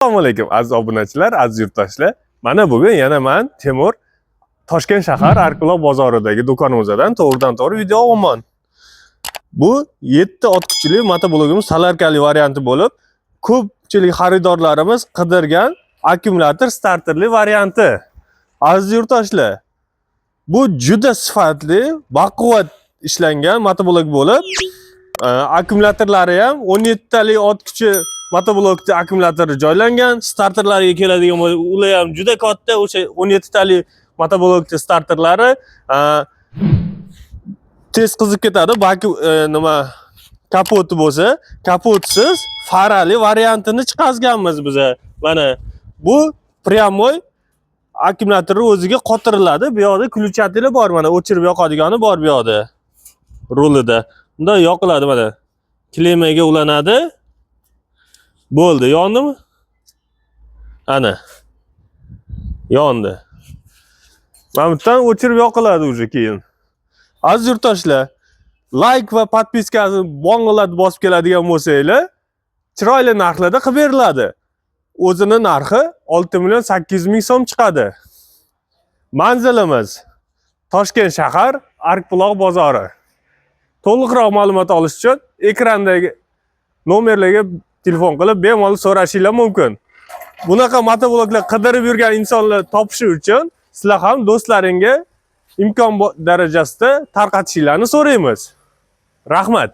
Assalomu alaykum, aziz obunachilar, aziz yurtdoshlar. Mana bugun yana man, Temur, Toshkent shahar Arkuloq bozoridagi do'konimizdan to'g'ridan to'g'ri video olaman. Bu 7 ot kuchli motoblogimiz solarkali varianti bo'lib, ko'pchilik xaridorlarimiz qidirgan akkumulyator starterli varianti. Aziz yurtdoshlar, bu juda sifatli, baquvvat ishlangan motoblok bo'lib, akkumulyatorlari ham 17 talik ot kuchi motoblokda akkumulyatori joylangan. Starterlariga keladigan bo'lsak, ular ham juda katta, o'sha 17 talik motoblokda starterlari tez qizib ketadi. Baki nima, kapoti bo'lsa, kapotsiz farali variantini chiqazganmiz biza. Mana bu прямой akkumulyatorni o'ziga qotiriladi. Bu yoqda включатели bor, mana o'chirib yoqadigani bor bu yoqda. Rulida. Bunda yoqiladi mana. Klemmaga ulanadi. Bo'ldi, yondimi? Ana. Yondi. Mana bu yerdan o'chirib yoqiladi уже keyin. Aziz yurtdoshlar, like va подписка ni bong'illatib bosib keladigan bo'lsanglar, chiroyli narxlarda qilib beriladi. O'zini narxi 6 million 800 ming so'm chiqadi. Manzilimiz Toshkent shahar, Arkbuloq bozori. To'liqroq ma'lumot olish uchun ekrandagi nomerlarga telefon qilib bemalol so'rashinglar mumkin. Bunaqa motobloklar qidirib yurgan insonlar topishi uchun sizlar ham do'stlaringga imkon darajasida tarqatishinglarni so'raymiz. Rahmat.